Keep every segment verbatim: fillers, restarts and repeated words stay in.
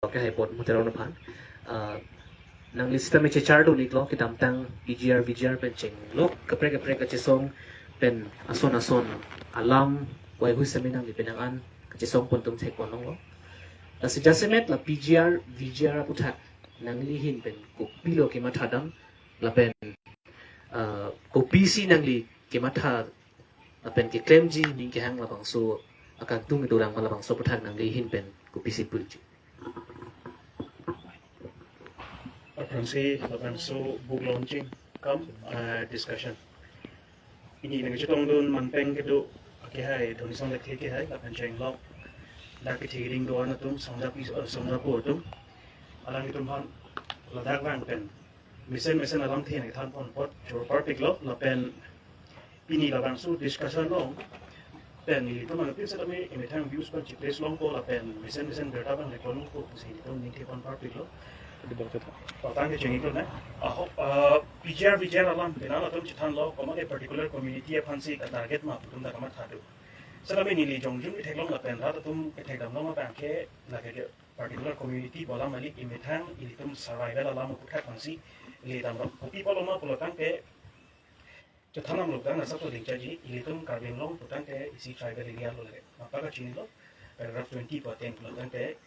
Oke, hai pot muteron aphan. Ah, nangli sitame chechar dun iklo kedamtang P G R, V G R pen chenglok kaprek kaprek kachesong pen ason ason alam wai hui sitame nangli penang an kachesong pon atum thek pon longlo. Lasi jasemet la P G R, V G R aputhak nangli ahin pen kopilo kemathadam lapen, ah, kopisi nangli kematha lapen keklemji ning kehang labangso akangtung idurang ma labangso aputhak nangli ahin pen kopisi puji. Aphrangsi labangso book launching cum, uh, discussion. Pini nangchetongdun manpeng kedo akehai, Dhonisong Lekthe akehai, lapen chenglok dak kethe keding do-an atum, songjapi, uh, songjapo atum. Alanglitum aphan ladak vang pen mesen mesen alamthe nangthan pon apot choro parpiklo, lapen pini labangso discussion along pen nelitum anuttin setame emethang views pen chi-place longpo lapen mesen mesen birta pen record longpo pusi nelitum ningthe pon parpiklo. Patang kecheng iklo na. Ahok, ah, P G R, V G R alam penang atum chethanlo, komat a particular community aphansi ka-target ma pu atum ta kamatha do. Setame neli jongjung ketheklong lapen rat atum kethekdamlong abang ke lake ke particular community pu alam kali, emethang ilitum survival alam aputhak aphansi ledamlo. Kopi apotlo ma pulotangte chethan damlo tang asap to dingchaji, ilitum Karbi Anglong pulotangte isi tribal area lo lake. Mapa kachinilo, paragraph twenty pu ateng pulotangte.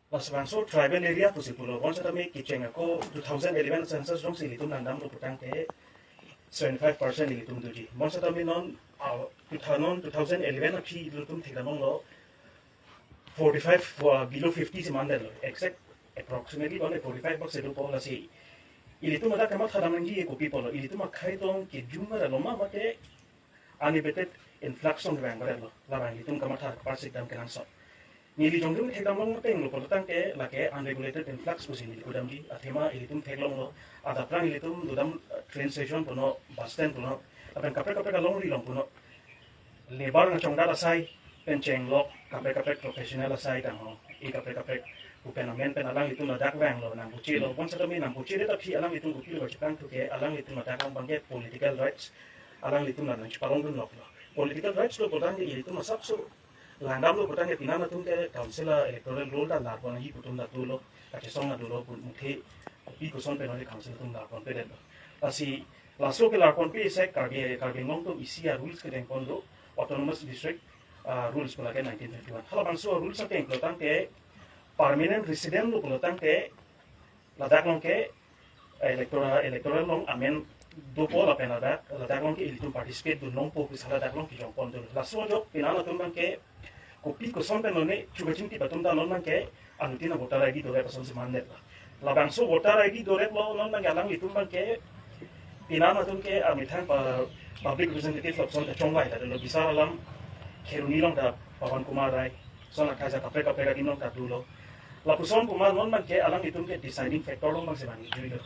Lasi labangso tribal area pusi pulo, bonsetame kecheng ako two thousand eleven census jongsi ilitum langdamlo pulotangte seventy-five percent ilitum doji. Bonsetame non, ah, two thousand, non two thousand eleven aphi ilitum thekdam longlo, forty-five, uh, below fifty si mandetlo. Exact approximately bang forty-five bak si dopo, lasi ilitum ladak kemathadam nangji kopi apotlo, ilitum akhei tong kejun ma lo ma mate uninhibited influx along vang lo, labang ilitum kemathar parsik dam kenangsot. Neli jongjung thekdamlong mateng lo pulotangte lake unregulated influx pusi neli kedamji, athema ilitum theklonglo, adapprang ilitum dodam, uh, train station puno, bus stand puno, lapen kaprek kaprek alongri along puno, labour nangchongdat asai pen chenglok kaprek kaprek professional asai tangho, e kaprek kaprek pu pen amen pen alanglitum ladak vanglo, nangpuchelo, bonsetame nangpuchedet aphi alanglitum kopilo kachetang thu ke alanglitum ladak abang ke political rights alanglitum la nangchepalongdun loklo. Political rights lo pulotangte ilitum asapso langdamlo pulotangte penang atum ke council a-electoral roll ta lar pon nangji pu atum ta dolo, kachesong ta dolo, pu muthe kopi koson pen neli council atum lar ponpedetlo. Lasi laso ke lar ponpe isi Karbi, Karbi Anglong atum isi a-rules kedeng pon do, Autonomous District, ah, rules pu lake nineteen fifty-one. Halabangso rules ateng pulotangte permanent resident lo pulotangte ladak along ke electoral, electoral along amen dopo lapen ladak, ladak along ke ilitum participate dun longpo pusi ladak along kejong pon dun. Laso ajok penang atum abang ke kopi koson pen lone chuba chingti pu atum ta non abang ke anuttin a-voter I D dorep asonsi mandetlo. Labangso voter I D doreplo, non abang ke alanglitum abang ke penang atum ke amethang pa public representative lapuson ta chongvai ta dolo, bisar alam Kheroni along ta Pawan Kumar Rai, son akhai sa kaprek kaprek adim along ta dolo. Lapuson puma non abang ke alanglitum ke deciding factor along abangsi vang-ikjuilo.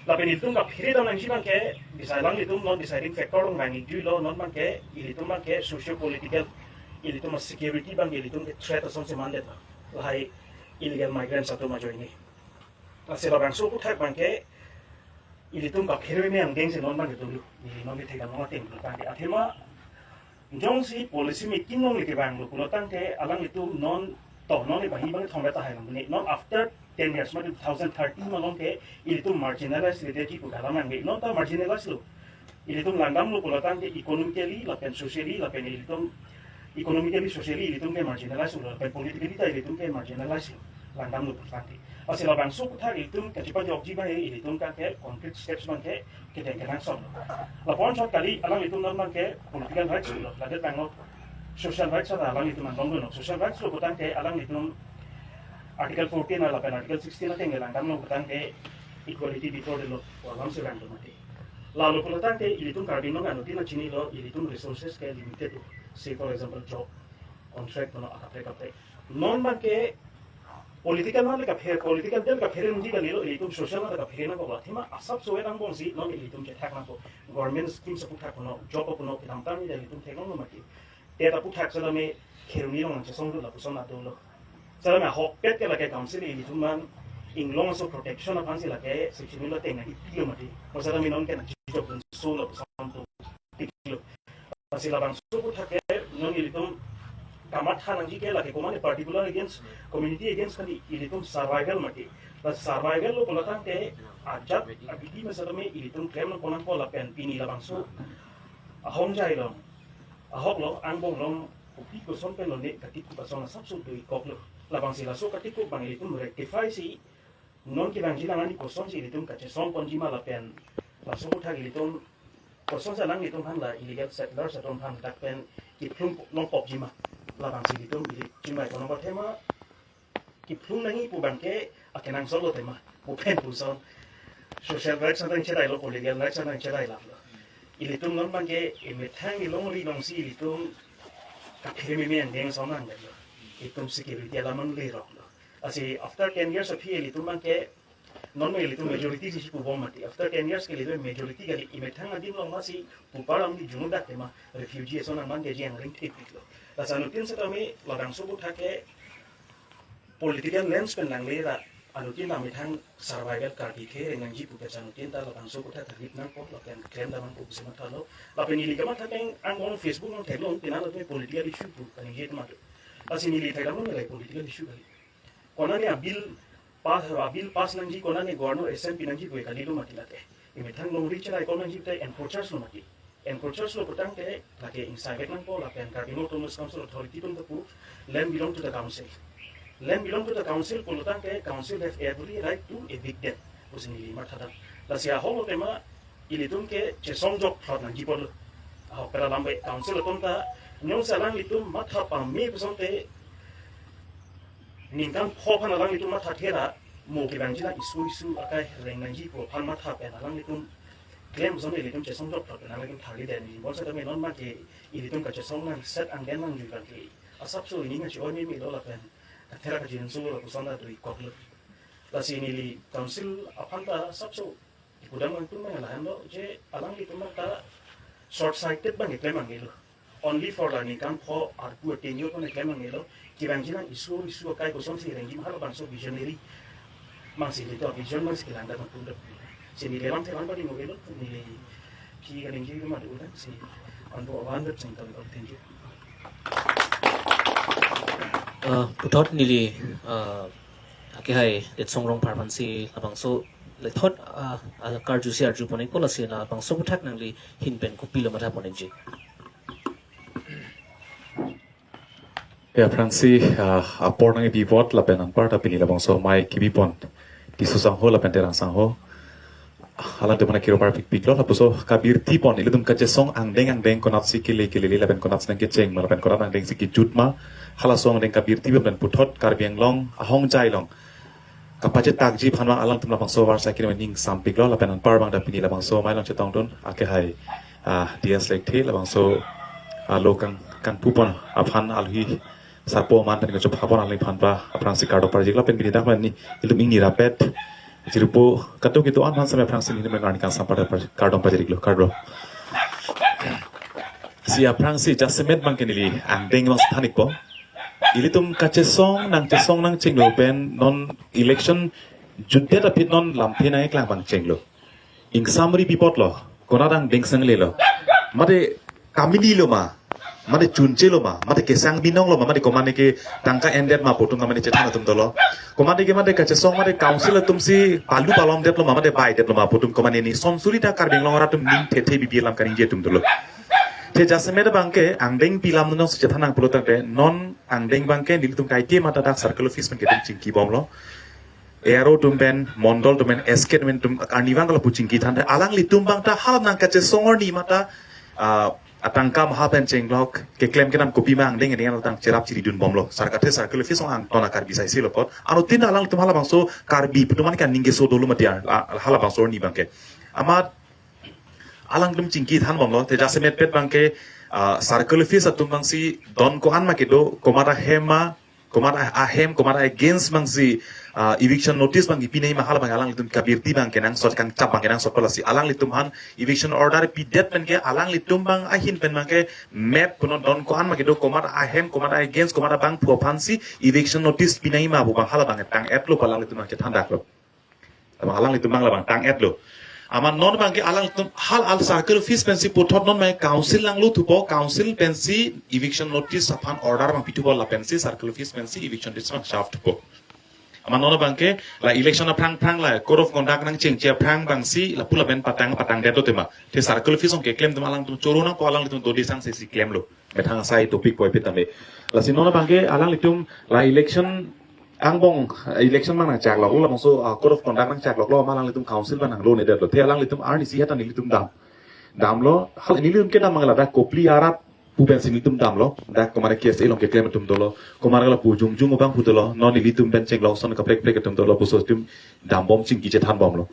Lapen ilitum kaphere dam nangji abang ke, decide alanglitum non deciding factor along vang-ikjuilo, non abang ke ilitum abang ke socio political, ilitum security abang ke ilitum ke threat asonsi mandetlo, lahai illegal migrants atum ajoine. Lasi labangso aputhak abang ke ilitum kaphere me angdengsi non abang ke dolo. Neli non kethekdamlong ateng pulotangte, athema jongsi policy making along le kevanglo pulotangte alanglitum non to non le bangi bang thongre tahai lang ne. Non after ten years, mate two thousand thirty along ke ilitum marginalized area ji pu galam nangke. Non ta marginalized lo. Ilitum langdamlo pulotangte economically lapen socially lapen ilitum economically, socially ilitum ke marginalized lo, lapen politically ta ilitum ke marginalized lo, langdamlo pulotangte. Lasi labangso aputhak ilitum kachepajokji abang ilitum ke, ke concrete steps abang ke kedeng kenangsot. Lapu-an chot kali, alanglitum non abang ke political rights lo, ladet abang lo, social rights ta alanglitum angbong lo. Social rights lo pulotangte alanglitum Article fourteen lapen Article sixteen ateng langdamlo pulotangte equality before the law pu alamsi vangdun mati. Lalo pulotangte ilitum Karbi Anglong anuttin ta chinilo, ilitum resources ke limited lo. Say for example job, contract puno akaprek kaprek. Non abang ke political ma le kaphere, political del kaphere nangji kalilo, ilitum social ma le kaphere nangkoklo. Athema asapso angbongsi non ilitum chethak nangkok. Government schemes aputhak puno, job puno, kedamtang ni ilitum theklonglo mati. Te ta aputhak setame Kheroni along nangchesongdun lapuson ta dolo. Setame ahokpet ke lake council ilitum abang inglong aso protection aphansi lake Sixth Schedule ateng nangkepilo mati. Mo setame non ke nangchijokdunso lapuson atum tiklo. Lasi labangso aputhak ke non ilitum kamatha nangji ke lake komane particular against, community against kali, ilitum survival mati. La survival lo pulo tangte ajat abidi ma setame ilitum klem nangpo nangpo lapen pini labangso ahongjai along, ahok along, angbong along, kopi koson pen lone katikuk asong asapso do-ik koklo. Labangsi laso katikuk abang ilitum rectify si non kevangji lang ani kosonsi ilitum kachesong ponji ma lapen laso aputhak ilitum kosonsi alanglitum aphan la illegal settlers atum aphan dak pen kephlung nangkokji ma, labangsi ilitum ili chingvai ponpo tema, kephlung nangji pu abangke akenangsot lo tema, pu pen puson social rights an cherai lo, political rights an cherai lo. Ilitum non abangke emethang ilongri alongsi ilitum kaphere meme angdeng ason nangdetlo. Itum security alam an leroklo. Lasi after ten years aphi ilitum abangke non me ilitum majority si pubom mati. After ten years ke ilitum majority kali, emethang adim along masi pupar amdi junu dak tema refugee ason nang abangke ji angring thepiklo. Lasi anuttin setame labangso aputhak ke political lens pen langle ra anuttin ta methang survival Karbi ke reng nangji pu ke anuttin ta labangso aputhak ta rip nangpo lapen klem damnangpo pusi mathalo. Lapen neli kamatha pen angbong Facebook along theklong pina lapen political issue pu kaningje tema do. Lasi neli thekdam lo nilai political issue kali. Konane abill pass, abill pass nangji, konane governor assent pi nangji pu kalilo mati lake. Emethang longri cherai kon nangji te encroachers lo mati. Encroachers lo pu tangte lake ingsavek nangpo lapen Karbi Anglong Autonomous Council Authority atum ta pu, "Land belong to the council." Land belong to the council pulo tangte council have every right to evict them pusi neli mathadam. Lasi ahok lo tema ilitum ke chesong jok phlot nangji pulo. Ahok pera lambe council atum ta nyong salang ilitum matha pame puson te ningkan pho aphan alanglitum mathathe ra mo kevangji lang isu isu akai reng nangji pu aphan matha pen alanglitum klem ason ilitum chesong jok phlot pen alanglitum tharli den ni. Bonseta me non abangke ilitum kachesong nangset angdeng nangjui abangke asapso ini nangchi-oi meme lo lapen kathera kachinso lapuson ta do-ik koklo. Lasi neli council aphan ta asapso kudam nangtum nang lahenlo je alanglitum ta short sighted abang keklem angelo. Only for learning kam pho arpu tenure abang keklem angelo. Kevangji lang isu isu akai kosonsi rengji ma halabangso visionary mangsi ilitum vision mangsi kelang dan tum dap. Si neli lam thelang padi mo elo, neli phi kaningje ma do lang si anbo awan dap sing tali. Thank you. Uh, puthot neli, uh, akehai Letsong Rongphar aphansi labangso lethot, ah, ah, karjusi arju pon-ikpo, lasi labangso aputhak nangli ahin pen kopilo matha pon-ikji. Ya, aphrangsi, ah, apor nangkepi apot lapen anparta pini labangso amei kebi pon Tisso sangho lapen Terang sangho, alangtum aphan kiro parpikpiklo, lapuson kabirti pon ilitum kachesong angdeng angdeng konatsi kele kelele lapen konatsi nangkecheng ma lapen konat angdengsi kejut ma, halaso angdeng kabirti pon pen puthot Karbi Anglong ahongjai along kapachetakji aphan abang alangtum labangso avarsai kini ning sampiklo lapen anpar abang ta pini labangso amei along chetongdun akehai, ah, D S Lekthe labangso, ah, lo kang kangpu pon aphan alhi sarpo aman pen kachopha pon alangli aphan ta aphrangsi kardom parjiklo lapen pini dak pini ilitum ingni rapet jirpo kato kito an aphan sampai aphrangsi nelitum arni kangsam par kardom parjiklo, kardom. Si aphrangsi jasemet abangke neli angdeng abang than-ikpo. Ilitum kachesong nangchesong nangchenglo pen non election jutdet aphi non lamthe nangkeklang abang chenglo. Ingsamri bipotlo, konat angdeng sanglelo. Mate kaminilo ma, mate chunchelo ma, mate kesang binonglo ma, mate komane ke tangka endet ma pu atum komane chethan atum dolo. Komane ke mate kachesong mate council atumsi palu palomdetlo ma, mate baidetlo ma pu atum komane ni sonsuri ta Karbi Anglong arat atum ning thethe bibi alam kaningje atum dolo. Te jasemet abangke angdengpi alam nonsi chethan nang pulo tangte non angdeng abangke nelitum kaike matha dak circle office pen ketum chingkibomlo. A R O atum pen, mondol atum pen, S K atum pen, atum arnivang kala pu chingkithan, alanglitum abang ta hala nangkachesong arni matha, ah, atangka maha pen chenglok keklem kedam kopima angdeng angdeng tang cherap chiridunbomlo. Sarkathe circle office along angton a Karbi saisi lo apot. Anuttin alanglitum halabangso Karbi pu atum an kaningje so dolo mati, ah, halabangso arni abangke. Amat alangtum chingkithanbomlo, te jasemetpet abangke, ah, circle office atum abangsi don ko-an ma kedo, komat ahem ma, komat a-, ahem, komat against abangsi, ah, eviction notice abang pi nangji ma hala abang alanglitum kabirti abang kenangsot, kangchap abang kenangsot, lasi alanglitum aphan eviction order pidet pen ke alanglitum abang ahin pen abangke map punon don ko-an ma kedo, komat ahem, komat against, komat abangphu aphansi eviction notice pi nangji ma pu abang hala abang tang-etlo pu alanglitum abang kethandaklo. Labang alanglitum abang labang tang-etlo. Amat non abangke alanglitum hal al circle office pensi puthot non mai council nanglo thupo, council pensi eviction notice aphan order abang pithupo lapensi circle office pensi eviction notice abang serve thupo. Amat non abangke la election aphrang phrang la code of conduct nangchengche aphrang abangsi lapu lapen patang patang det tema. Te circle office ong keklem tema alangtum choro nangpo, alanglitum dodi sangse si klemlo. Methang asai topic poi pitame. Lasi non abangke alanglitum la election angbong, election abang nangchakloklo, labangso, ah, code of conduct nangchakloklo, amat alanglitum council abang nanglo ne detlo. Te alanglitum arnisi heta nelitum dam. Damlo, hal nelitum kedam abang ladak Kopili arat pu pensi nelitum damlo. Dak komat ke K S A along keklem atum dolo. Komat ke lapu jongjung abang pu dolo. Non nelitum pen chenglok ason kaprek prek atum dolo. Puso atum dambom chingki chethanbomlo.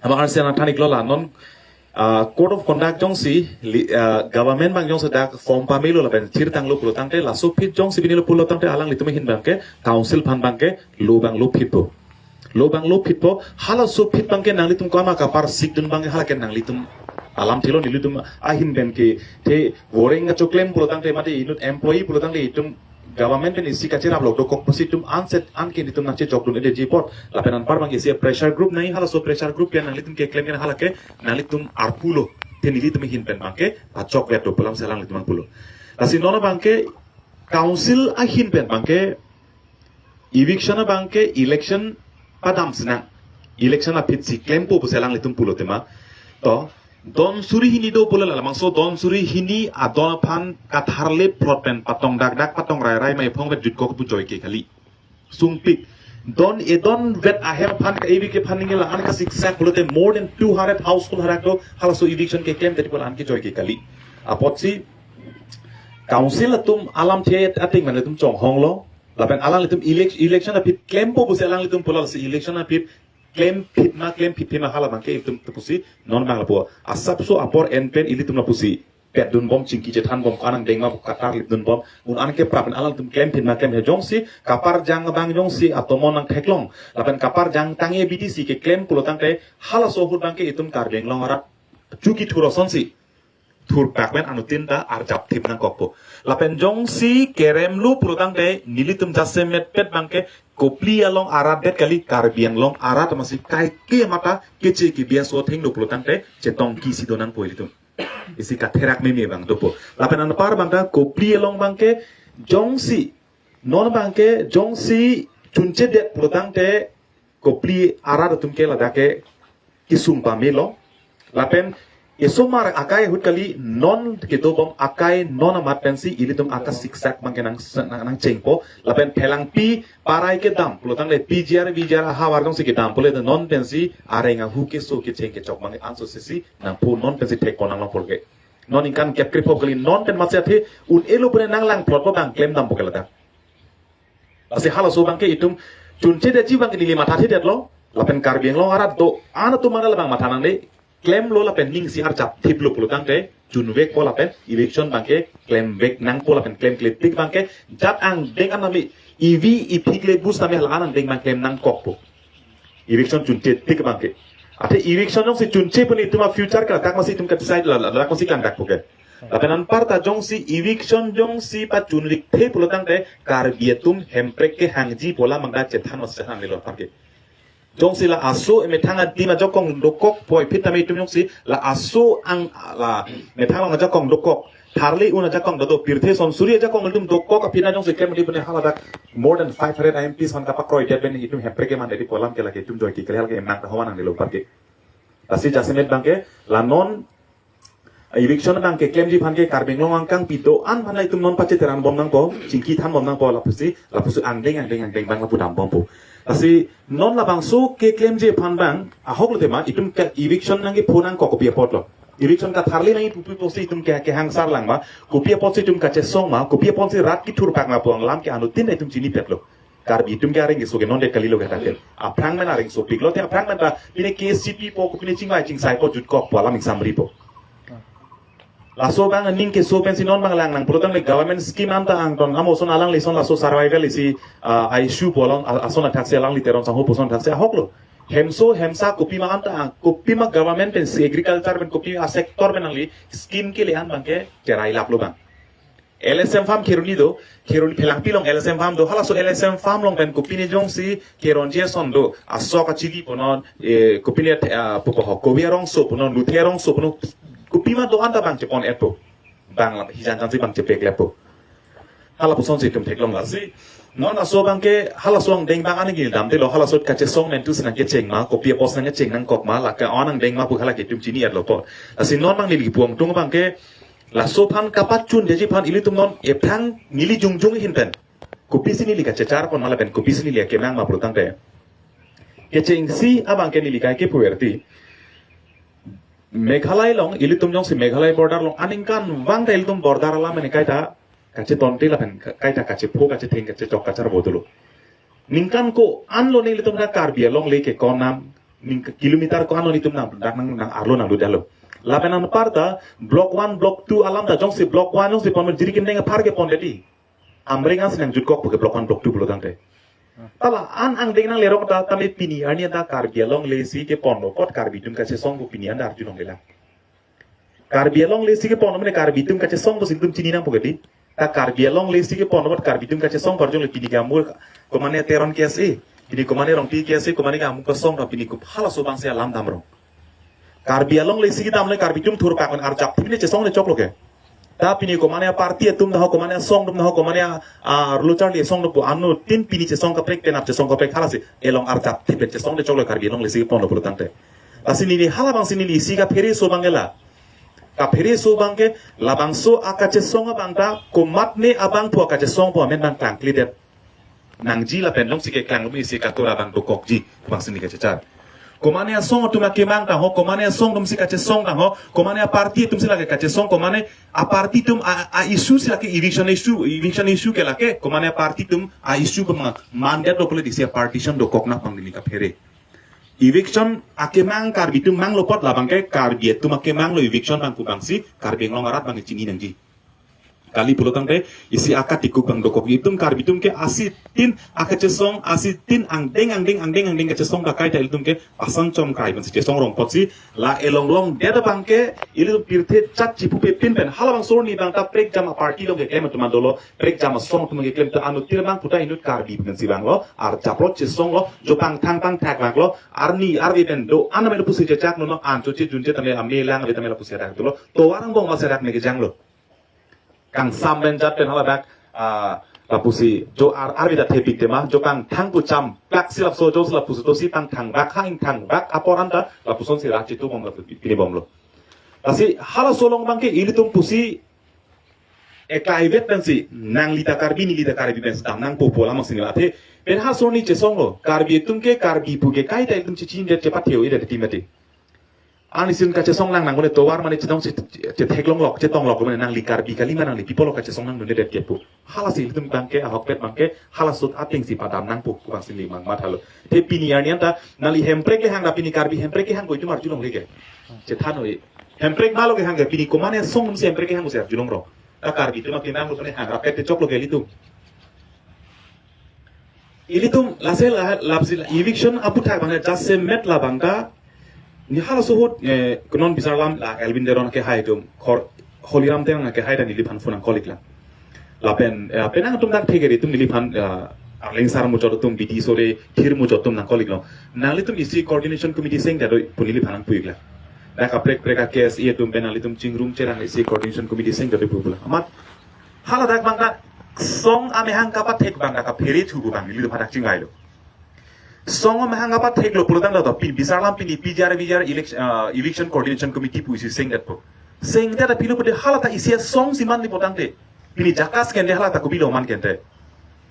Amat arnisi nangthan-iklo la non, ah, code of conduct jongsi li-, ah, government abang jongsi dak form pamelo lapen thirtanglo pulo tangte, laso phit jongsi pinilo pulo tangte alanglitum ahin abangke council aphan abangke law abang law phitpo. Law abang law phitpo, halaso phit abangke nanglitum komat kapar sikdun abangke hala ke nanglitum alam thelo, nelitum ahin abangke te voreng kachoklem pulo tangte mate inut employee pulo tangte itum government pen isi kacherap lok dokok pusi itum anset anke nelitum nangchechokdun-edetji apot. Lapen anpar abangke isi pressure group nangji, halaso pressure group pen nanglitum keklem ke hala ke nanglitum arpulo. Te nelitum ahin pen abangke pachokvet do pu alamsi alanglitum abang pulo. Lasi non abangke council ahin pen abangke eviction abangke election padam sinang. Election aphi si klempo pusi alanglitum pulo tema. To, don suri hini do pulo la, labangso don suri hini adon aphan katharle plot pen patong dakdak patong rairai mai phong vet jutkok pu joike kali. Sungpik. Don edon vet ahem aphan ka evict aphan ningje la-an kasiksak pulote more than two hundred household hadak do, halaso eviction keklem tadi pulo an ke joike kali. Apotsi council atum alamthe ating mane atum chonghonglo. Lapen alanglitum elec-, election aphi klempo pusi alanglitum pulo, lasi election aphi klem phit ma klem phit phit ma hala abangke itum pusi non abang lapu. Asapso apor en pen ilitum lapusi petdunbom, chingki chethanbom, ko-an angdeng ma pu katarlipdunbom. Un-an ke prap pen alanglitum klem phit ma klem phit jongsi kaparjang abang jongsi atomon nangtheklong. Lapen kaparjang tangte B T C keklem pulo tangte halaso ahut abangke itum Karbi Anglong arat chuki thur asonsi thurpak pen anuttin ta arjap thip nangkokpo. Lapen jongsi keremlo pulo tangte nelitum jasemet pet abangke Kopili along arat det kali, Karbi Anglong arat amatsi kaike mata keche kebi aso atheng do pulo tangte chetongki si do nangpo ilitum. Isi katherak meme abang dopo. Lapen anpar abang ta Kopili along abangke jongsi, non abangke jongsi chunchedet pulo tangte Kopili arat atum ke ladak ke kesung pamelo. Lapen esomar akai ahut kali, non kedobom akai non amat pensi ilitum akasiksak abangke nang, nang, nangchengpo. Lapen Phelangpi parai kedam pulo tangte P G R, V G R ahavar jongsi kedam pulote non pensi areng ahu keso kecheng kechok abangke anso sisi nangpo, non pensi thek konang long pulo ke. Non ningkan kep krepho kali, non pen matsi athe un-elo pune nanglang plot abang klemdampo ke ladak. Lasi halaso abangke itum chunchedetji abangke neli mathathedetlo. Lapen Karbi Anglong arat do-an atum abang labang matha nangne, klemlo lapen ning isi arjap thiplo pulo tangte chunvekpo lapen eviction abangke klemvek nangpo lapen klemkle tik abangke jat angdeng anami ivi iphi kle bus tame hala an angdeng abang klem nangkokpo. Eviction chunche tik abangke. Athe eviction jongsi chunche pune itum a-future ke ladak masi itum ka-decide la, la, ladak masi klangdakpo ke. Lapen anpar ta jongsi eviction jongsi pachunlikthe pulo tangte Karbi atum hemprek kehangji pu alam abang ta chethan mas chethan lelo apar ke. Jongsi la aso emethang adim ajakong dokok poi phit tame itum jongsi la aso ang la methang along ajakong dokok, tharli un ajakong dodo, pirthe son suri ajakong itum dokok aphi na jongsi klem di pune haladak more than five hundred I M Ps aphan kapakroidet pen itum hemprek keman dei pu alam ke lake itum joike kali, hala ke emang ta homan nanglelo apar ke. Lasi jasemet abangke la non eviction abangke klemji aphan ke Karbi Anglong angkang pi do-an aphan la itum non pacheteranbom nangpo, chingki thanbom nangpo lapusi, lapusi angdeng angdeng angdeng abang lapu dambompo. Lasi non labangso keklemji aphan abang ahok lo tema, itum ke eviction nangkepho nangkok kopi apotlo. Eviction katharli nangji pupi apotsi itum ke, kehangsar lang ma, kopi apotsi itum kachesong ma, kopi apotsi rat kethurpak ma pu alam ke anuttin itum chinipetlo. Karbi atum ke areng keso ke non det kalilo ke taken. Aphrang pen areng sopiklo te aphrang pen ta pine K S C P po ko pine chingvai chingsai po jutkokpo alam ingsamripo. Laso abang aning keso pensi non abang langnang pulo tangte government scheme anta angton amo ason alang lison laso survival isi, ah, I S U polon, ah, ason athaksi alangli Teron sangho puson athaksi ahoklo. Hemso hemsa kopima anta ang, kopima government pensi agriculture pen kopima sector pen nangli scheme kele an abangke cherai laplo abang. L S M farm Kheroni do, Kheroni Phelangpi along L S M farm do, halaso L S M farm along pen kopine jongsi Kheroni ason do, asok achili punon, eh, kopine, ah, pupo ho, Kobi arongso punon, Luthe arongso punon, kopima do-an ta bang chepon-etpo. Bang lam, hijan jansi bang chepek lepo. Hala pusonsi itum theklong lasi. Non aso abangke, halaso angdeng bang aning damdelo, halaso kachesong nen tu sinang kecheng ma, kopi apos nangkecheng nangkok ma, lake on angdeng ma pu hala ke itum chini-etlo po. Lasi non bang neli pu angtung abangke, laso aphan kapachunji aphan ilitum non ephrang neli jongjong ahin pen kopisi neli kachechar pon ma lapen kopisi neli akemang ma pulotangte, kechengsi abangke neli kaike puverti. Meghalaya along, ilitum jongsi Meghalaya border along aningkanvang ta ilitum border alam ene kaita kachetonte lapen ka-, kaita kachepho, kachetheng, kachechok, kacharbo dolo. Ningkan ko-anlo ne ilitum ta Karbi Anglong le ke konam, ning kilometer ko-anlo ne itum nang, nang, nang, nang arlo nangdodetlo. Lapen anparta block one, block two alam ta jongsi block one jongsi pon jiri kindeng aphar kepondetji. Amreng ansi nangjutkok puke block one, block two pulotangte. Ta la-an angdeng nanglerok ta tame pini arni ta Karbi Anglong le si keponlo apot Karbi atum kachesong pu pini an ta arjulonglelang. Karbi Anglong le si keponlo mane Karbi atum kachesong pusi itum chini nangpo kedi. Ta Karbi Anglong le si keponlo apot Karbi atum kachesong pu arjulongle pini ke amul komane Teron K S A. Pini komane Rongpi K S A, komane ke amul kesong ta pini ke halaso abangsi alam damrong. Karbi Anglong le si kedam le Karbi atum thurpak pen arjapthip ne chesong ne choklo ke. Ta pini komane party atum ta ho, komane asong atum ta ho, komane a, a, rulucharli asong atum pu anuttin pini chesong kaprek penap chesong kaprek halasi elong arjapthip pen chesong ne choklo Karbi Anglong le si keponlo pulotangte. Lasi neli hala abangsi neli isi kaphere aso abangke la. Kaphere aso abangke labangso akachesong abang ta komatne abangphu akachesong pu amen bang klangkledet nangji lapen jongsi keklanglo misi katura abang dokokji abangsi neli kachechar. Komane asong atum akemang ta ho, komane asong atumsi kachesong ta ho, komane aparty atumsi lake kachesong, komane aparty atum a, a-issue si lake eviction issue, eviction issue ke lake, komane aparty atum a-issue pu ma mandate lo pule disi a-partition dokok nang abang neli kaphere. Eviction akemang Karbi atum manglo apot labangke Karbi atum akemanglo eviction abang pu abangsi Karbi Anglong arat abang chini nangji. Kali pulotangte isi akatikuk abang dokok itum Karbi atum ke asitin akachesong, asitin angdeng angdeng angdeng angdeng kachesong kakai ta ilitum ke asang chom kai pensi chesong rong apotsi la elonglongdet abangke ilitum pirthe chat chipupe pin pen halabangso arni abang ta prekjam aparty along keklem atum an dolo, prekjam asong atum keklem ta anuttin abangphu ta inut Karbi pensi vanglo, arjaplo chesonglo, jo pangthang pangthak vanglo, arni arve pen do-an amen pusi chechak nono ancho chejunche tame ame lang ave tame lapusi adak dolo, tovar angbong ma serak ne kejanglo. Kangsam pen jat pen haladak, ah, lapusi jo ar arve ta thepik tema, jo pangthang pu cham plak si lapuso jo si lapusi to si pangthang bak ha ingthang bak apor an ta lapusonsi rak chitu bom lapu pini bomlo. Lasi halaso along abangke ilitum pusi eklaivet pensi nangli ta Karbi neli ta Karbi pensi dam nangpo pu alam aksi neli athe pen halaso arni chesonglo Karbi atum ke Karbi pu ke kaita ilitum chichindet chepathe-o-edet ti mati. Arni sin kachesong nang nang kone tovar mane chetong si chetheklonglok chetonglok mane nangli Karbi kali ma nangli people kachesong nangdundedet ke pu. Halasi ilitum abangke ahokpet abangke halaso atengsi padam nangpo pu abangsi neli mang mathalo. Te pini arni an ta nangli Hemprek kehang ta pini Karbi Hemprek kehang ko itum arjulongle ke. Chethan-o-e. Hemprek malo kehang ke pini komane asong atumsi Hemprek kehang kosi arjulonglo. Ta Karbi atum akemang lo kone hang rapet te choklo ke ilitum. Ilitum lasi la, lapsi la, eviction aputhak abang jasemet labang ta. Neli halaso ahut, eh, konon bisar alam la Elwin Teron kehai atum, Khor, Holiram Terang kehai ta neliphan phone nangkol-iklang. Lapen, eh, penang atum dak thekre atum neliphan, eh, Arleng sar muchot atum bidi sore thir muchot atum nangkol-iklo. Nanglitum isi coordination committee sengdet do pu neliphan nangpu-iklang. Dak kaprek prek a-K S A atum pen nanglitum chingrum cherang isi coordination committee sengdet do pu pula. Amat haladak abang ta song amahang kapathek abang ta kaphere thu abang nelitum hadak chingailo. Song amahang kapatheklo pulotangte to pin bisar alam pini P G R V G R election, ah, eviction coordination committee pusi sengdetpo. Sengdet apilo pute hala ta isi asong si manle pulotangte. Pini JACAS kente hala ta kopilo man kente.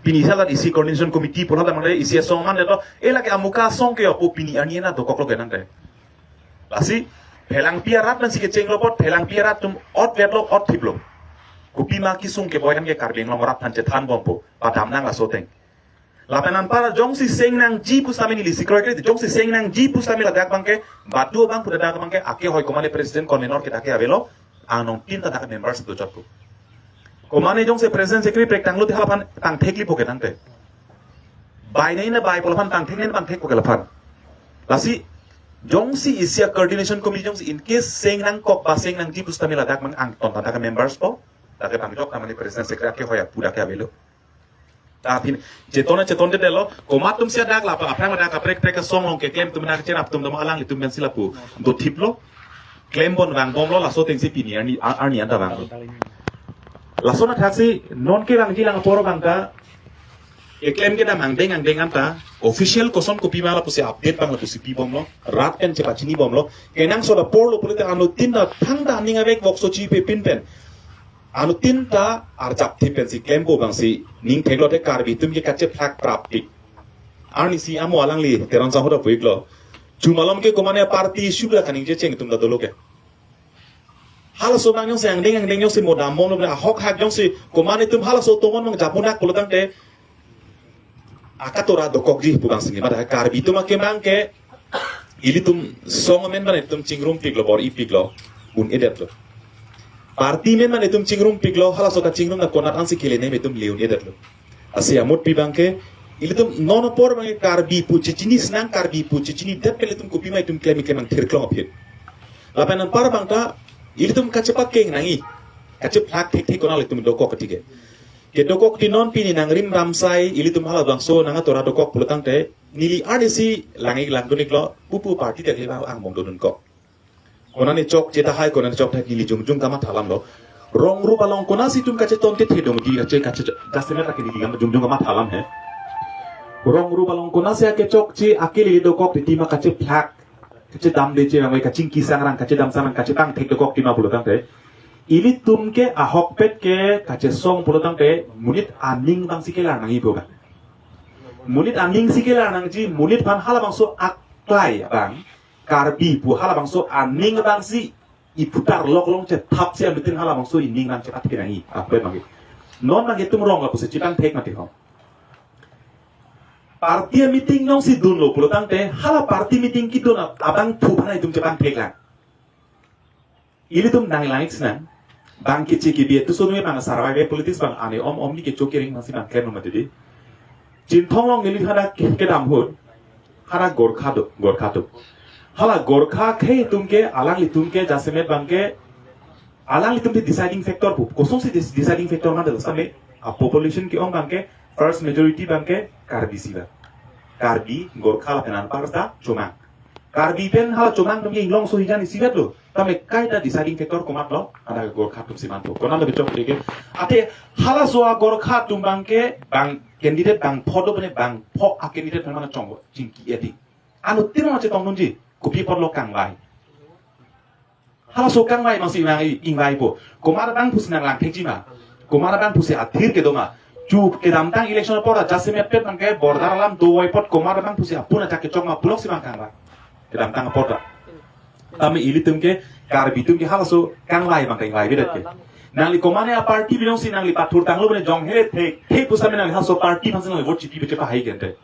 Pini hala isi coordination committee pu hala ta mangde isi asong mandet to. E lake amuka asong ke opo pini arni na dokoklo kenangte. Lasi Phelangpi arat nangsi kechenglo apot Phelangpi arat atum otvetlo otthiplo. Kopima kesung keboi nang ke Karbi Anglong arat aphan chethan bompo. Padam nang laso ateng. Lapen anpar jongsi seng nangji pusitame neli si kroikre jongsi seng nangji pusitame ladak abangke badu abang pu ladak abangke akehoi komane president convenor kita ke avelo anong tin ta dak members dojotpo. Komane jongsi president secretary prek tanglo te halaphan tangtheklipo kenangte. Bai nai na bai pu laphan tangthek nai na tangthekpo ke laphan. Lasi jongsi isi a-coordination committee jongsi in case seng nangkok ba seng nangji pusitame ladak abang angton ta dak members po. Dak ke bang jok namani president secretary ke hoya pu dak ke avelo. Tapi cheton cheton de lo, komat atum si adak la, aphrang adak kaprek prek asong along keklem atum adak cherap atum dam alanglitum pensi lapu dothiplo. Klem bon vangbomlo, laso atengsi pini arni, arni anta vanglo. Lason athaksi non kevangji lang apor abang ta, keklem kedam angdeng angdeng anta, official koson kopima lapusi update abang lapusi pibomlo, rat pen chepachinibomlo, kenangsot apor lo pulote anuttin ta thangta aning avek vokso chipepin pen. Anuttin ta arjapthip pensi klempo abangsi ning theklo te Karbi atum ke kachephlak prapik. Arnisi amo alangli Teron sangho ta pu-iklo. Chumalom ke komane party issue la kaningje cheng atum ta dolo ke. Halaso abang jongsi angdeng angdeng jongsi mo dambomlo, ahok hak jongsi komane atum halaso tomon abang japunak pulo tangte akatora dokokji pu abangsi neli mada Karbi atum akemang ke ilitum song amen mane itum chingrumpiklo, bor-ipiklo, un-edetlo. Party amen mane itum chingrumpiklo, halaso kachingrum na konat ansi kele nem itum le un-edetlo. Lasi amutpi abang ke ilitum non apor abang Karbi pu chechini senang, Karbi pu chechinidet pen ilitum kopima itum klem klem angthir klong aphi. Lapen anpar abang ta ilitum kachepakeng nangji, kachephlak thekthek konat ilitum dokok kethek ke. Kedokok ti non pini nangrim ramsai ilitum halabangso nang atora dokok pulo tangte neli arnisi lang-ik langdun-iklo, pupu party ta kali abang angbong dodun kok. Konane chokche tahai, konane chok tahai neli jongjong kamatha alamlo. Rong rup along konatsi itum kacheton te thedong di kache kache jasemet lake neli jongjong kamatha alam he. Rong rup along konatsi akechokche akele dokok titi ma kachephlak kachedamde che abang, kachingki sangrang, kachedam sangrang, kachepangthek dokok tima pulo tangte ilitum ke ahokpet ke kachesong pulo tangte monit aning abangsi kelar nangji pu abang. Monit aning si kelar nangji, monit aphan halabangso aklai abang, Karbi pu halabangso aning abangsi iputar lok long chethapsi ametin halabangso ining abang chepathe nangji, ahokpet abang ke. Non abang itum rong lapusi chepangthek mati ho. Party meeting jongsi dunlo pulo tangte, hala party meeting kedun ab-, abangphu aphan itum chepangthek lang. Ilitum nanglang-ik senang, bang keche kebi tu sonu abang survival politics abang ane om om ni kecho kering masih bang klem mati di. Chinthong along neli hana ke-, kedam ahut, hana Gorkha do, Gorkha do. Hala Gorkha ke itum ke, alanglitum ke, jasemet abang ke, alanglitum di deciding factor pu, kosonsi dis-, deciding factor mati same, a population ke-ong abang ke, first majority abang ke Karbi si abang. Karbi, Gorkha lapen anpar ta Chomang. Karbi pen hala Chomang atum ke inglongso hijan isivet lo. Tame kaita deciding factor komatlo, ada Gorkha atum si manpo. Konatlo kechok ke. Ate halaso a Gorkha atum abang ke, bang candidate bangpho do pene bangpho a candidate mana chongbo, chingki edi. Anuttin ma chetongdunji, kopi apotlo kangvai. Halaso kangvai masih nang i-, ingvaipo. Komat abangphusi nanglangthekji ma. Komat abangphusi athir kedo ma. Chu kedamtang election apor ta jasemet pet abang ke border alam dovoi apot komat abangphusi apun ajak kechok ma puloksi abang kangvai. Kedamtang apor ta. Tame ilitum ke Karbi atum ke halaso kangvai abang kangvaivedet ke. Nangli komane a party bi jongsi nangli pathur tanglo bene jong hele thek, thek pu same nangli halaso party aphansi nangli vote chipi beche pahai kente.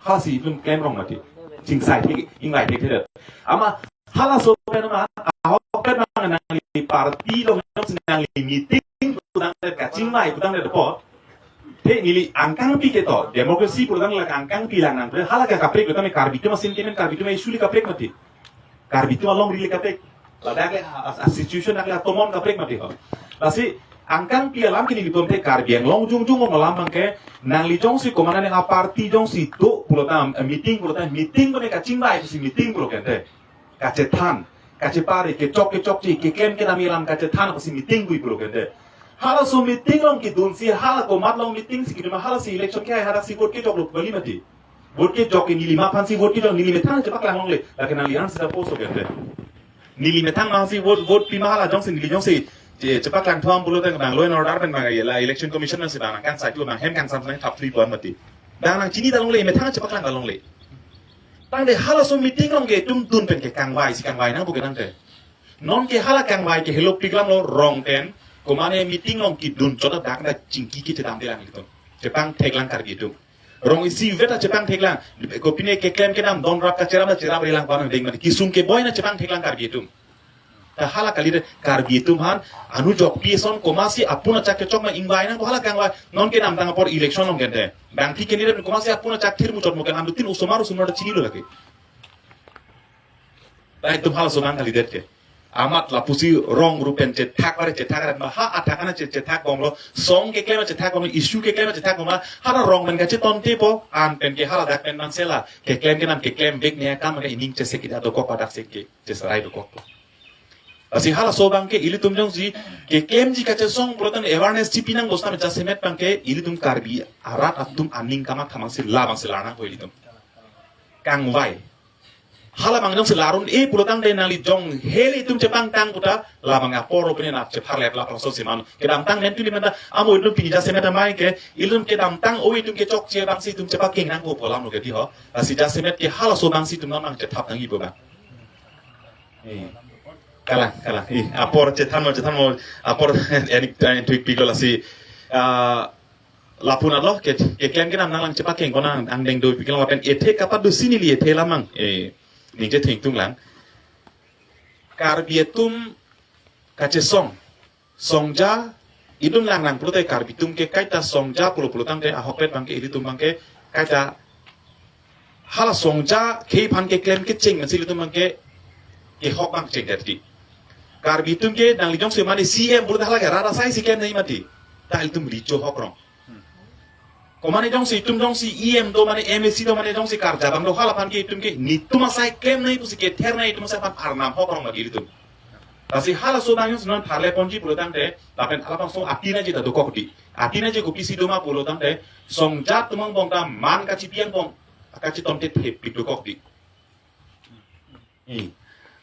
Halasi itum klem rong mati. Chingsai thek, ingvai thekthedet. Ama halaso pen ma, ahok pen ma nangli party along jongsi nangli meeting putangdet, kachingvai putangdet apot. Te neli angkangpi ke to, democracy pulo tangte la angkangpi lang nang, hala ke kaprek lo tame Karbi atum asin kemen Karbi atum issue le kaprek mati. Karbi atum alongri le kaprek. Ladak le a, a, a situation dak le atomon kaprek mati ho. Lasi angkangpi alam ke neli pon te Karbi Anglong jongjong alam abang ke nangli jongsi komane a party jongsi do pulo tangte, eh, meeting pulo tangte, meeting pune kachingvai pusi meeting pulo kente. Kachethan, kachepare, kechok kechokche, keklem kedam alam kachethan pusi meeting pu-ik pulo kente. Halaso meeting along kedunsi, hala komat along meeting si kedun ma halasi election ke hadaksi vote kejoklo kali mati. Vote kejok ke neli ma aphansi vote kejok, neli methang chepaklang longle. Lake nangli an sita poso kente. Neli methang ma si vote, vote pima hala jongsi neli jongsi che, chepaklang thom pulo tangte bang law and order pen bang la election commission nangsi bang kangsai tu bang hem kangsam nangthap thui pon mati. Bang nangchini ta longle, methang chepaklang ta longle. Tangte halaso meeting along ke itum dun pen ke kangvai si kangvai nangpo ke tangte. Non ke hala kangvai ke helopik alamlo rong pen, komane meeting along kedun chot ta dak ta chingki kechedamde lang itum. Chepangthek lang Karbi atum. Rong isivet ta chepangthek lang. Kopine keklem kedam don rap kacherap ta cherap relang panang deng mati. Kisung keboi ta chepangthek lang Karbi atum. Ta hala kalidet Karbi atum aphan, anujokpi ason komatsi apun ajak kechok ma ingvai nangpo hala kangvai, non kedamtang apor election along kente. Bangphi candidate komatsi apun ajak thir muchot muken anuttin osomar osomar ta chinilo lake. Ta itum halaso abang kalidet ke. Amat lapusi rong rupen chethak bare chethak rat ma ha athak ana che- chethak bomlo, song keklem chethak bomlo, issue keklem chethak bomlo, hala rong pen kachetontepo, an pen ke hala dak pen mansela keklem kenam keklem vek ne akam ke ining chesek ida dokok padak sek ke cheserai dokokpo. Lasi halaso abang ke ilitum jongsi keklemji kachesong pulote awareness chipi nangpo seta jasemet abang ke ilitum Karbi arat atum aning kamatha abangsi labangsi la nangpo ilitum. Kangvai. Hala abang jongsi la run-e pulotangte nangli jong hele itum chepangtang puta labang apor lo pine nap chepharlep laprangso si mano. Kedamtang nen tuli menta amo itum pini jasemet amai ke ilitum kedamtang o itum kechokche abangsi itum chepakeng nangpo pu alam lo ke di ho. Lasi jasemet ke halaso abangsi itum nang chethap nangjipo abang. Eh. Kalang, kalang. Eh, apor chethanlo, chethanlo. Apor enik, enik tuik piklo lasi. Ah, lapu-an lo, ke, keklem kenam nanglang chepakeng konang angdeng do piklo lapen ethe kapadosi neli ethe lamang. Eh, ningje thengtung lang. Karbi atum kachesong. Songja, itum lang nang pulote Karbi atum ke kaita songja pulo pulotangte ahokpet abang ke ilitum abang ke kaita hala songja khei aphan keklem kecheng masi ilitum abang ke kehok abang cheng det di. Karbi atum ke nangli jongsi mane C M pulote hala ke rat asai si klemnei mati. Ta ilitum richo hok rong. Komane jongsi itum jongsi E M do mane M A C do mane jongsi karja abang do hala aphan ke itum ke netum asai klemnei pusi kethernei itum asai aphan arnam hok rong lagi itum. Lasi halaso abang jongsi non pharle ponji pulotangte lapen halabangso atina ji ta dokok di. Atina ji kopisi doma pulotangte songja atum angbong ta man kachipi angbong kachetonte thepik dokok di. Hmm.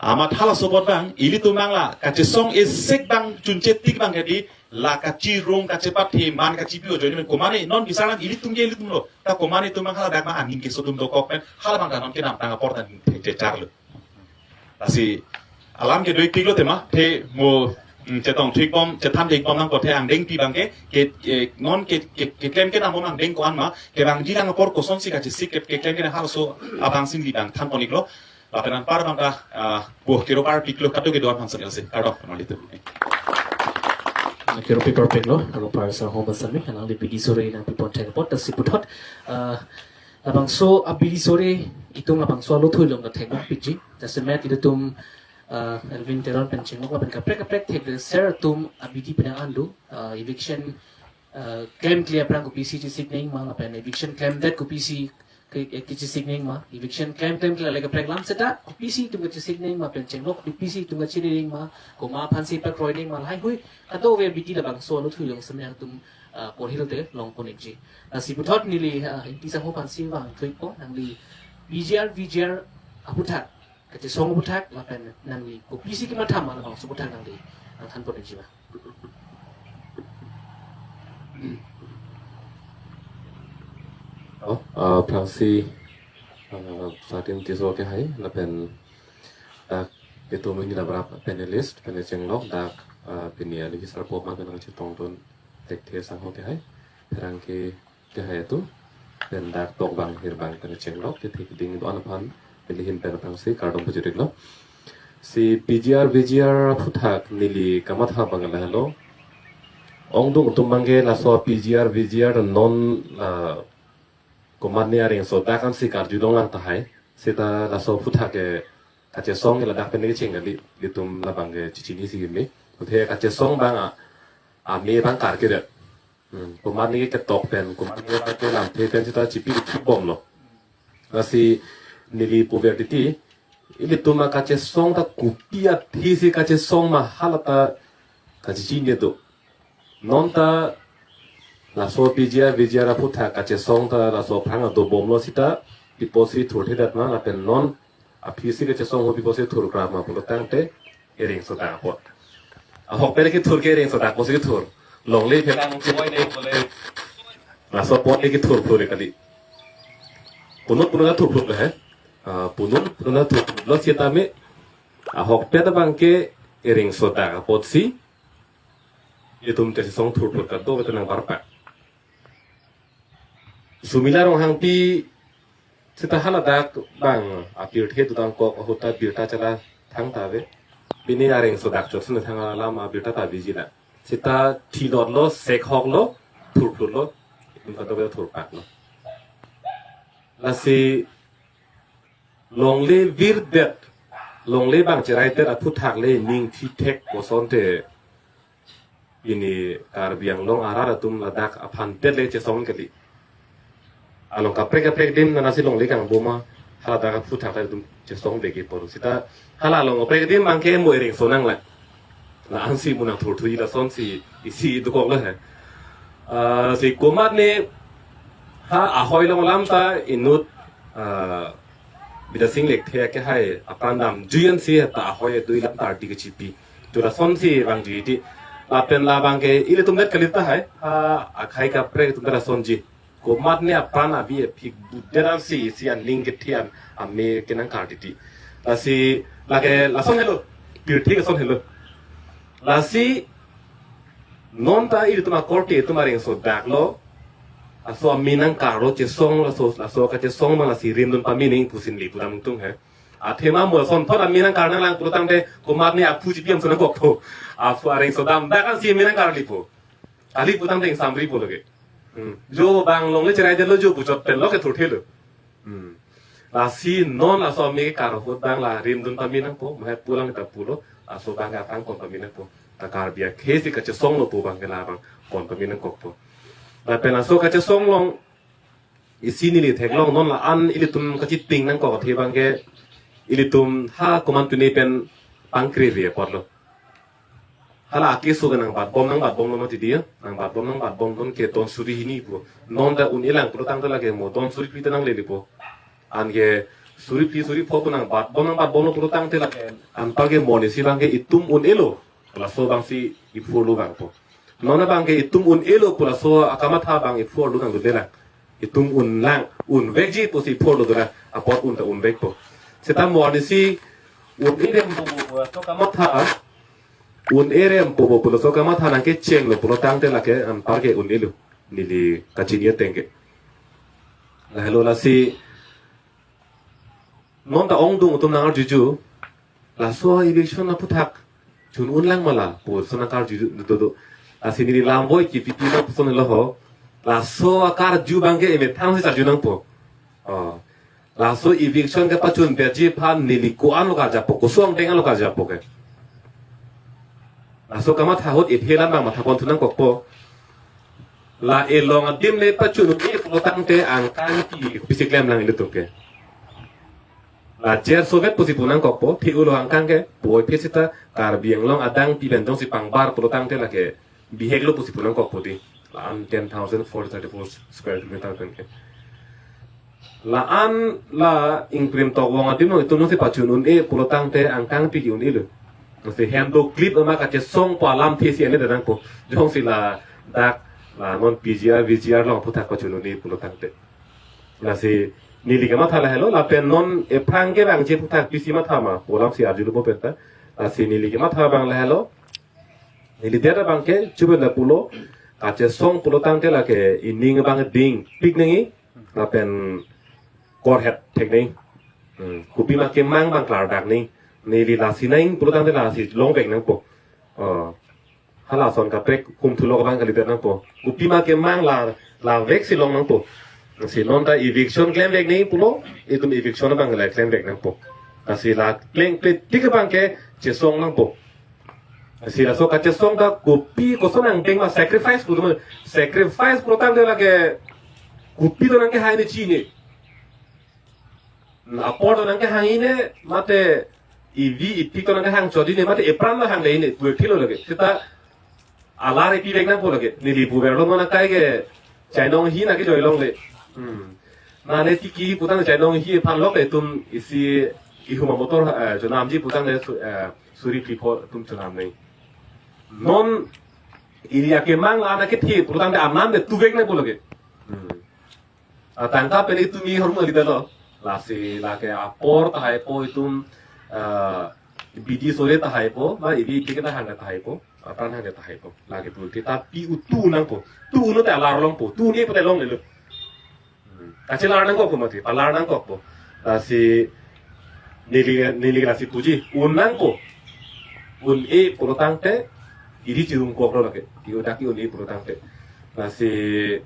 Amat halaso apot abang, ilitum abang la kachesong esek abang chunche tik abang ke di, la kachirung kachepathe man kachipi ajoine men komane non bisarang ilitum ke ilitum lo. Ta komane itum abang hala dak ma aning keso atum dokok pen, hala abang ta non kedamtang apor ta checharlo. Lasi alam kedo-ik piklo tema, the mo, mm, chetong thik bom, chethan thik bom nangpo the angdengpi abang ke, ke, ke, non ke, ke, keklem kenam bom angdeng ko-an ma, kevangji lang apor kosonsi kachesik ke, keklem kenam halaso abangsi neli abang than pon-iklo. Lapen anpar abang ta, ah, buh kero parpiklo kadokave do-an aphan sangel se. Kardom, pamali tu. Kero pi parpiklo, anpar sangho basami, alangli abidi sore nangpi pon thek apot, lasi puthot, ah, labangso abidi sore, itum labangso alo thui long ta thek bang piji. Jasemet ilitum, ah, Elwin Teron pen chenglok lapen kaprek kaprek thekser atum abidi penang an do, ah, eviction, ah, klemkle aphrang kopisi chesik nangji ma, lapen eviction klemdet kopisi ke, eh, kechesik nangji ma, eviction klem klemkle le kaprek alam seta, kopisi itum kachesik nangji ma pen chenglok, kopisi itum kachiri nangji ma, komat aphansi pakroi nangji ma, lahai hui, kadokave abidi labangso alo thui long sami atum, ah, porhil te long pon-ikji. Lasi puthot neli, ah, Ingti sangho aphansi vangthuipo, nangli P G R, V G R aphuthak, kachesong aphuthak, lapen nangli kopisi kemathama labangso aphuthak nangli nangthan pon-ikji ma. Oh, ah, aphrangsi, ah, satin tiso kehai, lapen dak itum ini labrap panelist, pen chenglok, dak, ah, pini aligi sarpo ma pen nangchetongdun thekthe sangho kehai, pherangke kehai atum, pen dak tokbang hirbang pen chenglok, kethe keding do-an aphan, pini ahin pen aphrangsi, kardom pajut-iklo. Si P G R, V G R aphuthak neli kamatha abang lahelo. Ongdung atum abang ke laso P G R, V G R non, ah, komatne areng sodak ansi karjulong lang tahai. Seta laso aphuthak ke kachesong ke ladak pen kecheng kali, ilitum labang ke chechinisi kimi. Kuthe kachesong abang a, ame abang karke det. Hmm, komatne ketok pen, komatne abang ke lamthe pen seta chipi bomlo. Lasi neli puver titi, ilitum akachesong ta kopi athisi kachesong ma hala ta kachechini do. Non ta laso P G R, V G R aphuthak kachesong ta laso aphrang do bomlo seta, pi apotsi thurthedet ma lapen non aphisi kachesong ho pi apotsi thurkra ma pulotangte, ereng sodak apot. Ahokpet kethur ke ereng sodak apotsi kethur. Longle phelang koi ne pule. Laso apot le kethur thur kali. Punot punot thur thur he. Ah, punot punot thur thur lo seta me. Ahokpet abang ke ereng sodak apotsi itum kachesong thur thur kadokave ta nangbarpa. Sumila Ronghangpi seta haladak abang apirthe dodang kok ahut ta birta chala thangta ave. Pini areng sodak chotsi thang alam abirta ta biji na. Seta thilot lo, sek hok lo, thur thur lo, itum kadokave thurpak lo. Lasi longle virdet Longle abang cherai det aphuthak le ning thithek kosonte pini Karbi Anglong arat atum ladak aphan det le chesong kali. Along kaprek kaprek adim nanasi longle kangboma haladak aphuthak atum chesong beki poro. Sita hala along kaprek adim abangke mo ereng sonang la. La-ansi mo nangthurthuji lasonsi isi dokoklo he. Ah, si komatne ha ahoi along alam ta inut, ah, Bidya Sing Lekthe akehai apran damjui ansi ta ahoi adui alam ta ardi kechipi. Tu lasonsi vangjuiti. Lapen labangke ilitum det kali tahai. Ha akhei kaprek atum ta lasonji. Komatne apran avi aphi budet ansi isi aning kethe an ame kenangkar titi. Lasi lake lason helo. Pirthe ke son helo. Lasi non ta ilitum akorte atum areng so daklo. Laso ame nangkarlo chesong laso, laso kachesong abang lasi rimdun pame nangji pusi neli pudam tung he. Athema mo sonthot ame nangkar nanglang pulotangte komatne aphu chipi am so nangkokpo. Aphu areng so damdak ansi ame nangkarlipo. Kali putangte ingsamripo lake. Hmm. Jo abang longle cherai detlo jo puchot penlo kethurthelo. Hmm. Lasi non laso ame kekar ahut abang la rimdun pame nangpo, mahai pulang ta pulo, laso abang atang kon pame nangpo. Ta Karbi akhei si kachesonglo pu abangke labang kon pame nangkokpo. Lapen laso kachesong along isi neli theklong non la-an ilitum kachiting nangkok athe abangke ilitum ha komantu ne pen pangkre ve apotlo. Hala akeso ke nangbatbom nangbatbomlo mati dia, nangbatbom nangbatbom don ke don suri hini pu. Non ta un-elang pulotangte lake mo don suri phli ta nanglelepo. Anke suri phli suri pho pu nangbatbom nangbatbomlo pulotangte lake anparke mo ne si abangke itum un-elo. Laso abangsi iphurlo abangpo. Non abangke itum un-elo pu laso akamatha abang iphurlo nangdunde lang. Itum unlang, unvekji pusi iphurlo dolang. Apot un ta unvekpo. Seta mo ne si un-erempo pu laso kamatha, un-erempo pu laso kamatha nangkechenglo pulotangte lake anparke un-elo. Neli kachini ateng ke. Lahelo lasi non ta ongdung atum nangarjuju. Laso eviction aphuthak chun-unlang ma la pu laso nangkarju dodo. Lasi neli lam voi kipi pi ma puson lo ho. Laso akarju abangke emethang si charju nangpo. Oh. Laso eviction kepachun berji aphan neli ko-anlo karjapo, koson deng anlo karjapo ke. Laso kamatha ahut ethe alam abang matha ponthu nangkokpo. La elong adim le pachun un-e pulotangte angkang pi pisi klemlang ilitum ke. La jer sovet pusi pu nangkokpo, the-ulo angkang ke, puvoiphit seta Karbi Anglong adang pi pen jongsi pangbar pulotangte lake biheklo pusi pu nangkokpo di. La-an ten thousand four thirty-four square kilometer pen ke. La-an la ingkrim tok vong adim along itum jongsi pachun un-e pulotangte angkang pi ke-un-elo. Lasi hem doklip ama kachesongpo alamthe si ane danangpo. Jongsi ladak la non P G R, V G R along aphuthak pachun un-e pulotangte. Lasi neli kamatha lahelo, lapen non ephrang ke abang je aphuthak pisi matha ma pu alamsi arjulo bo penta. Lasi neli kamatha abang lahelo. Neli det abangke chubet lapulo, kachesong pulotangte lake ining abang dingpik nangji, lapen korhet thek nangji. Hmm, kopima kemang abang klardak nangji. Neli lasi nangji pulotangte lasi longvek nangpo. Oh. Halason kaprek kumthulok abang kalidet nangpo. Kopima kemang la, laveksi long nangpo. Lasi non ta eviction klemvek nangji pulo, itum eviction abang la klemvek nangpo. Lasi la klengple tik abangke chesong nangpo. Lasi laso kachesong ta kopi koson angdeng ma sacrifice pu atum, sacrifice pulotangte lake kopi do nangkehang ne chini. Apor do nangkehang ne, mate evi ipik do nangkehang chodi ne, mate epran do hangdei ne, pu thilo lake. Seta alar ipivek nangpo lake. Neli puverlo non akai ke chainong hi nangkejoi longle. Hmm. Mane tiki putang chainong hi aphan lok itum isi ihum amotor, eh, chonamji putang le su-, eh, suri phli pho atum chonam nangji. Non area kemang la nangkethe pulotangte anam le tuvek nangpo lake. Hmm. Ah, tangka pen itum i hormu lidalo. Lasi lake apor tahaipo itum, ah, bidi sore tahaipo, ma evi ipik ta hangke tahaipo, apran hangke tahaipo. Lake pulote ta pi-un tu nangpo. Tu-un te alar longpo. Tu-un-e pute longlelo. Hmm. Kachelar nangkokpo mati, palar nangkokpo. Lasi neli, neli lasi puji, un nangpo. Un-e pulotangte, iri chirungkoklo lake. Iri dak un-e pulotangte. Lasi,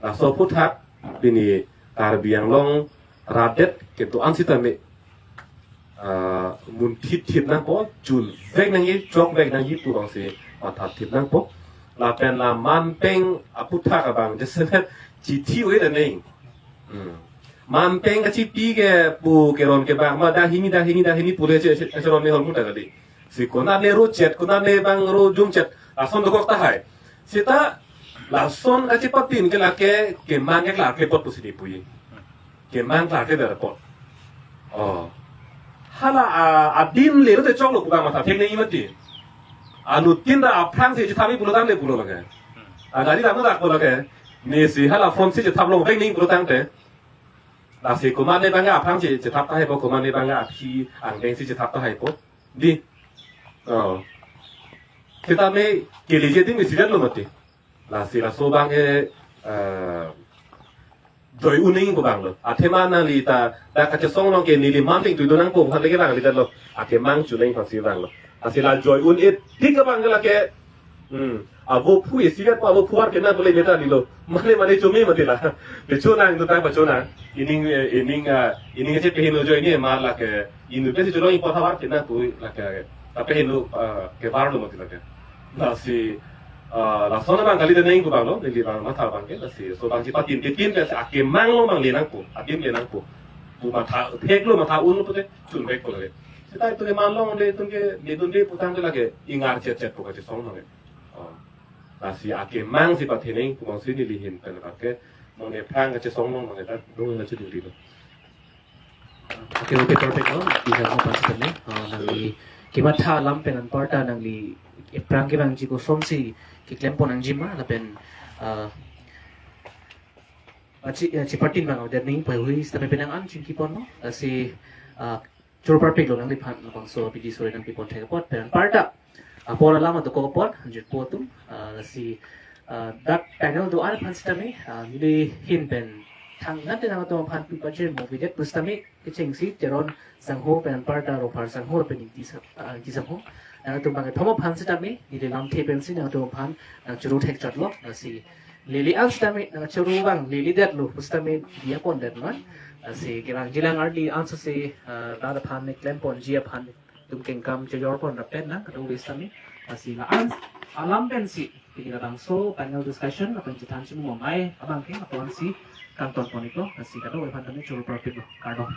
laso aphuthak, pini Karbi Anglong rat det kedo-an sitame. ah, munthip thip nangpo, chunvek nangji, chokvek nangji pu abangsi mathathip nangpo. Lapen la manpeng aputhak abang, jasemet chithi o-e ta neng. Hmm. Manpeng kachipi ke pu keron kebang ma, dak hini, dak hini, dak hini pule che, che, che ron ne holmu ta kali. Si konat le ro chet, konat le bang ro jum chet, lason dokok tahai. Seta lason kachipatin ke lake kemang ke klarkle apot pusi di puji. Kemang klarkle apot. Oh. Hala, ah, adim le ro te choklo pu abang mathathip nangji mati. Anuttin ra aphrangsi chethapji pulo tangte pulo lake. Agari ra no dak pulo lake. Nesi hala phone si chethap longvek nangji pulo tangte. Lasi komat ne bang aphrangsi chethap tahaipo, komat ne bang aphi angdengsi chethap tahaipo. Di. Oh. Seta me keleji adim isi lo mati. Lasi laso abang ke, eh, joi un nangji pu abang lo. Athema nangli ta dak kachesong along ke neli manpeng tu do nangpo aphan lake nangli ta lo. Akemang chu nangji aphansi abang lo. Lasi la joi un-e tik abang ke lake. Hmm. Avo phu isi vet pa avo phu var kena pule meta lilo. Mane mane chumi mati la. Pachonang tu ta pachonang. Ining, eh, ining, ah, ining che peheno joi ne ma lake. Inu pesi cholong ipo thavar kena pu lake. Ta peheno, ah, kevar lo mati lake. Lasi, ah, lason abang kali ta neng pu abang lo, neli abang matha abang ke, lasi, laso abang chipatin, tin tin ke, akemang lo abang le nangpo, adim le nangpo. Pu matha, thek lo matha un lo pute, chunvek ko lake. Seta itum ke man longle, itum ke, nidun de putang ke lake, ingar chet chet po kachesong abang ke. Oh. Lasi akemang si patheneng, pu abangsi neli ahin pen abang ke, mane aphrang kachesong abang ke, ta, dong kacheduri lo. Okay, okay, perfect, no? Di jang ho aphan sitame, uh, nangli kematha alam pen anparta nangli ephrang kevangji kosonsi keklem pon nangji ma, lapen, uh, achi, uh, chipatin abang, der ning pahui sitame penang an chingki pon, no? Lasi, uh, choro parpik lo nangliphan, labangso abidi sore nangpi pon thek apot, pen anparta apor alam adokok apot, anjir po atum, ah, lasi, ah, dak panel do-an aphan sitame, ah, neli ahin pen thangnat te nangtum aphan pi pajir mo bidet pusitame, kechengsi Teron sangho pen anparta Ronghang sangho pen Ingti sa-, ah, Ingti sangho. Nangtum bang thom aphan sitame, neli lamthe pensi nangtum aphan nangchoro thek chot lo, lasi lele an sitame, nangchoro abang lele det lo pusitame diya pon det non. Lasi kevangji lang arni anso si, ah, rat aphan ne klem ponji aphan tum kengkam chejor pon rapet nang kadokave sitame. Lasi la-an alam pensi, pini labangso panel discussion, lapen chethan chimung amei abang ke, lapuansi kangton pon iklo, lasi kadokave aphan tame choro parpik lo. Kardom.